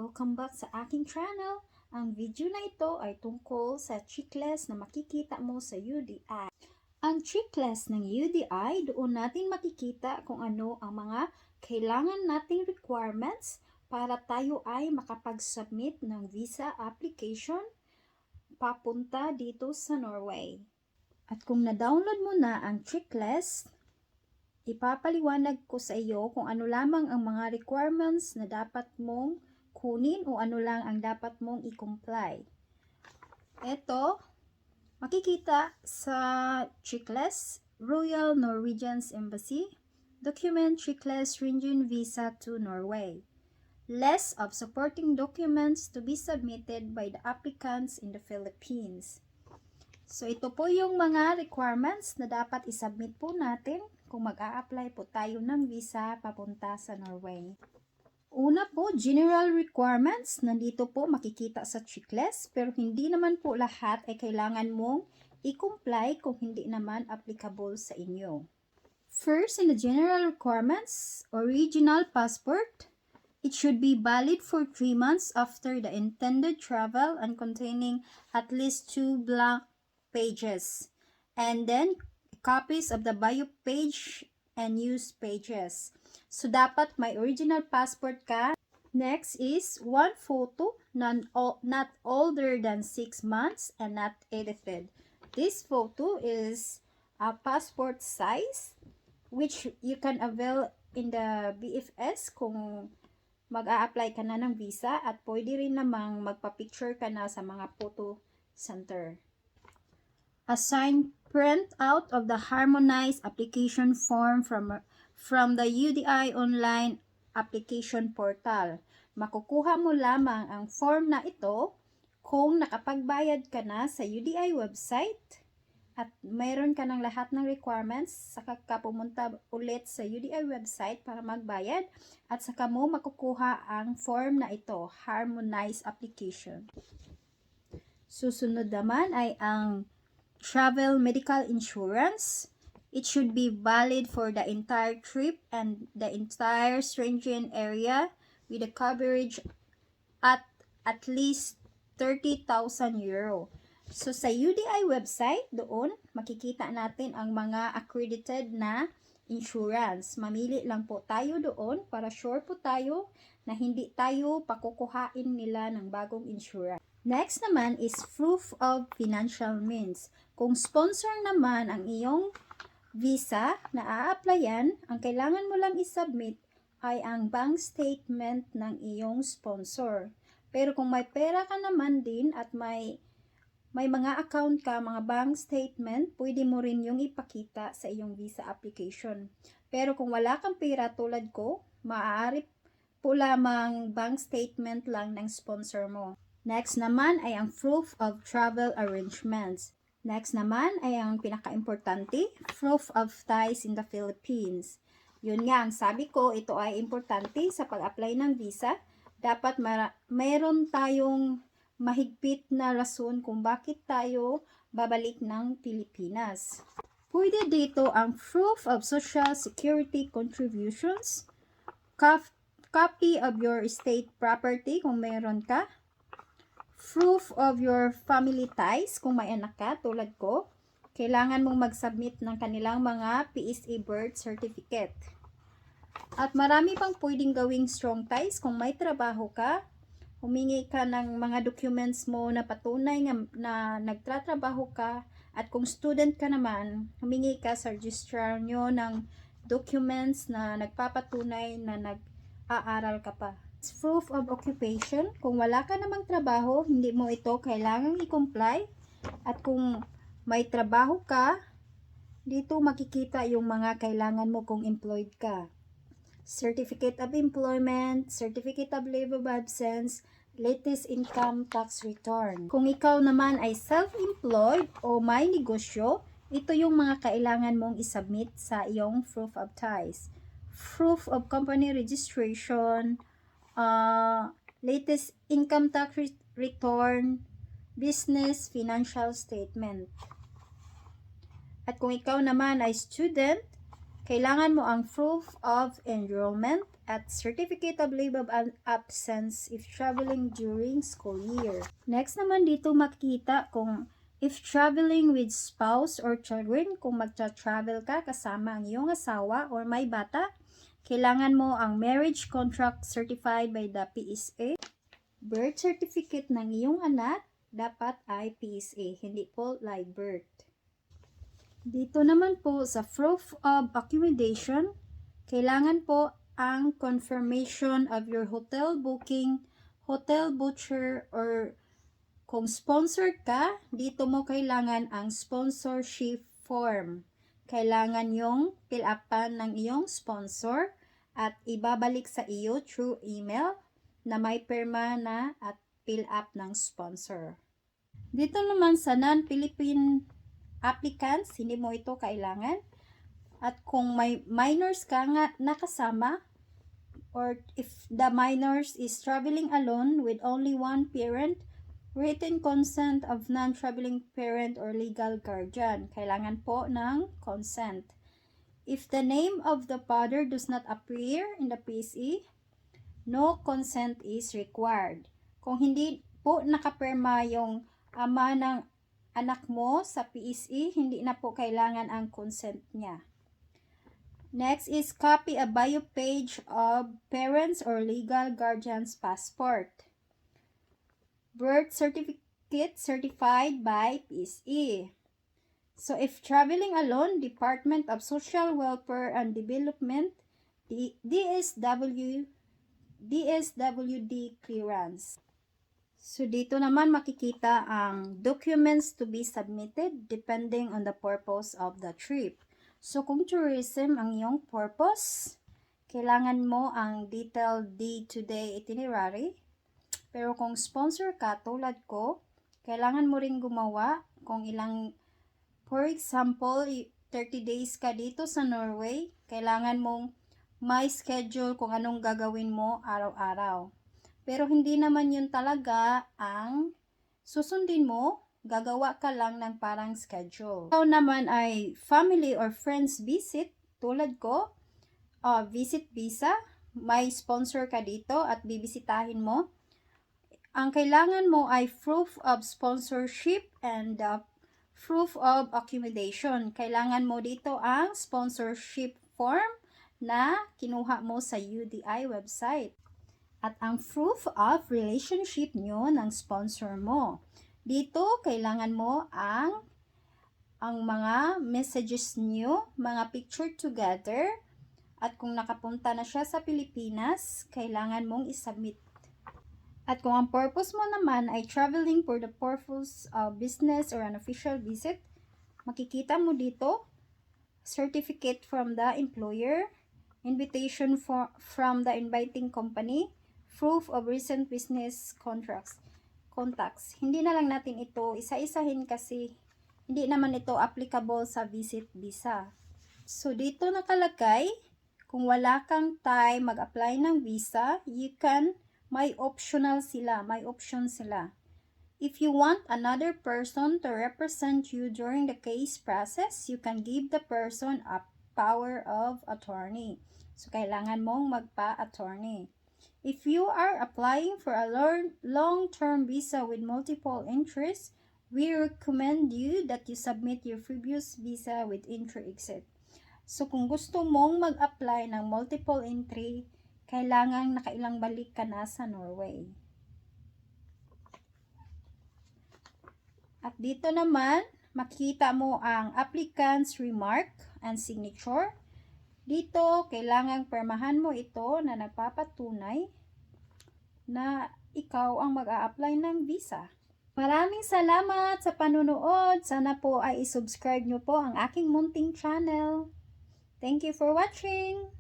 Welcome back sa aking channel. Ang video na ito ay tungkol sa checklist na makikita mo sa UDI. Ang checklist ng UDI, doon natin makikita kung ano ang mga kailangan nating requirements para tayo ay makapag-submit ng visa application papunta dito sa Norway. At kung na-download mo na ang checklist, ipapaliwanag ko sa iyo kung ano lamang ang mga requirements na dapat mong kunin o ano lang ang dapat mong i-comply. Ito, makikita sa checklist, Royal Norwegian's Embassy, Document Checklist Schengen Visa to Norway. List of supporting documents to be submitted by the applicants in the Philippines. So, ito po yung mga requirements na dapat isubmit po natin kung mag-a-apply po tayo ng visa papunta sa Norway. Una po, general requirements. Nandito po makikita sa checklist, pero hindi naman po lahat ay kailangan mong i-comply kung hindi naman applicable sa inyo. First, in the general requirements, original passport. It should be valid for 3 months after the intended travel and containing at least 2 blank pages. And then, copies of the bio page and news pages. So, dapat may original passport ka. Next is one photo, not older than 6 months and not edited. This photo is a passport size, which you can avail in the BFS kung mag-a-apply ka na ng visa, at pwede rin namang magpa-picture ka na sa mga photo center. A signed print out of the harmonized application form from the UDI online application portal. Makukuha mo lamang ang form na ito kung nakapagbayad ka na sa UDI website at mayroon ka ng lahat ng requirements, saka ka pumunta ulit sa UDI website para magbayad at saka mo makukuha ang form na ito, harmonized application. Susunod naman ay ang travel medical insurance. It should be valid for the entire trip and the entire Schengen area with a coverage at least 30,000 euro. So, sa UDI website, doon makikita natin ang mga accredited na insurance. Mamili lang po tayo doon para sure po tayo na hindi tayo pakukuhain nila ng bagong insurance. Next naman is proof of financial means. Kung sponsor naman ang iyong visa na a-applyan, ang kailangan mo lang isubmit ay ang bank statement ng iyong sponsor. Pero kung may pera ka naman din at may mga account ka, mga bank statement, pwede mo rin yung ipakita sa iyong visa application. Pero kung wala kang pera tulad ko, maaari po lamang bank statement lang ng sponsor mo. Next naman ay ang proof of travel arrangements. Next naman ay ang pinaka-importante, proof of ties in the Philippines. Yun nga, ang sabi ko, ito ay importante sa pag-apply ng visa. Dapat mayroon tayong mahigpit na rason kung bakit tayo babalik ng Pilipinas. Pwede dito ang proof of social security contributions, copy of your estate property kung mayroon ka, proof of your family ties kung may anak ka tulad ko, kailangan mong mag-submit ng kanilang mga PSA birth certificate. At marami pang pwedeng gawing strong ties kung may trabaho ka. Humingi ka ng mga documents mo na patunay na nagtatrabaho ka, at kung student ka naman, humingi ka sa registrar nyo ng documents na nagpapatunay na nag-aaral ka pa. Proof of occupation, kung wala ka namang trabaho, hindi mo ito kailangang i-comply, at kung may trabaho ka, dito makikita yung mga kailangan mo kung employed ka. Certificate of Employment, Certificate of Leave of Absence, latest income tax return. Kung ikaw naman ay self-employed o may negosyo, ito yung mga kailangan mong isubmit sa iyong proof of ties. Proof of company registration, latest income tax return, business financial statement. At kung ikaw naman ay student, Kailangan mo ang proof of enrollment at certificate of leave of absence if traveling during school year. Next naman dito makikita kung if traveling with spouse or children, kung magta-travel ka kasama ang iyong asawa or may bata, kailangan mo ang marriage contract certified by the PSA. Birth certificate ng iyong anak dapat ay PSA, hindi po live birth. Dito naman po sa proof of accommodation, kailangan po ang confirmation of your hotel booking, hotel voucher, or kung sponsor ka, dito mo kailangan ang sponsorship form. Kailangan yung fill upan ng iyong sponsor at ibabalik sa iyo through email na may pirma na at fill up ng sponsor. Dito naman sa non-Philippine applicants, hindi mo ito kailangan. At kung may minors ka nga nakasama, or if the minors is traveling alone with only one parent, written consent of non-traveling parent or legal guardian. Kailangan po ng consent. If the name of the father does not appear in the PSE, no consent is required. Kung hindi po nakapirma yung ama ng anak mo sa PSE, hindi na po kailangan ang consent niya. Next is copy a bio page of parents or legal guardian's passport. Birth certificate certified by PSE. So if traveling alone, Department of Social Welfare and Development, DSWD clearance. So dito naman makikita ang documents to be submitted depending on the purpose of the trip. So kung tourism ang iyong purpose, kailangan mo ang detailed day-to-day itinerary. Pero kung sponsor ka tulad ko, kailangan mo ring gumawa kung ilang, for example, 30 days ka dito sa Norway, kailangan mong may schedule kung anong gagawin mo araw-araw. Pero hindi naman yun talaga ang susundin mo, gagawa ka lang ng parang schedule. Ikaw naman ay family or friends visit, tulad ko, visit visa, may sponsor ka dito at bibisitahin mo. Ang kailangan mo ay proof of sponsorship and proof of accommodation. Kailangan mo dito ang sponsorship form na kinuha mo sa UDI website. At ang proof of relationship nyo ng sponsor mo. Dito, kailangan mo ang mga messages nyo, mga picture together. At kung nakapunta na siya sa Pilipinas, kailangan mong isubmit. At kung ang purpose mo naman ay traveling for the purpose of business or an official visit, makikita mo dito, certificate from the employer, invitation from the inviting company, proof of recent business contacts. Hindi na lang natin ito isa-isahin kasi hindi naman ito applicable sa visit visa. So dito nakalagay, kung wala kang time mag-apply ng visa, may option sila. If you want another person to represent you during the case process, you can give the person a power of attorney. So kailangan mong magpa-attorney. If you are applying for a long-term visa with multiple entries, we recommend you that you submit your previous visa with entry-exit. So kung gusto mong mag-apply ng multiple entry, kailangan nakailang balik ka na sa Norway. At dito naman, makikita mo ang applicant's remark and signature. Dito, kailangang permahan mo ito na nagpapatunay na ikaw ang mag-a-apply ng visa. Maraming salamat sa panunood. Sana po ay isubscribe nyo po ang aking munting channel. Thank you for watching!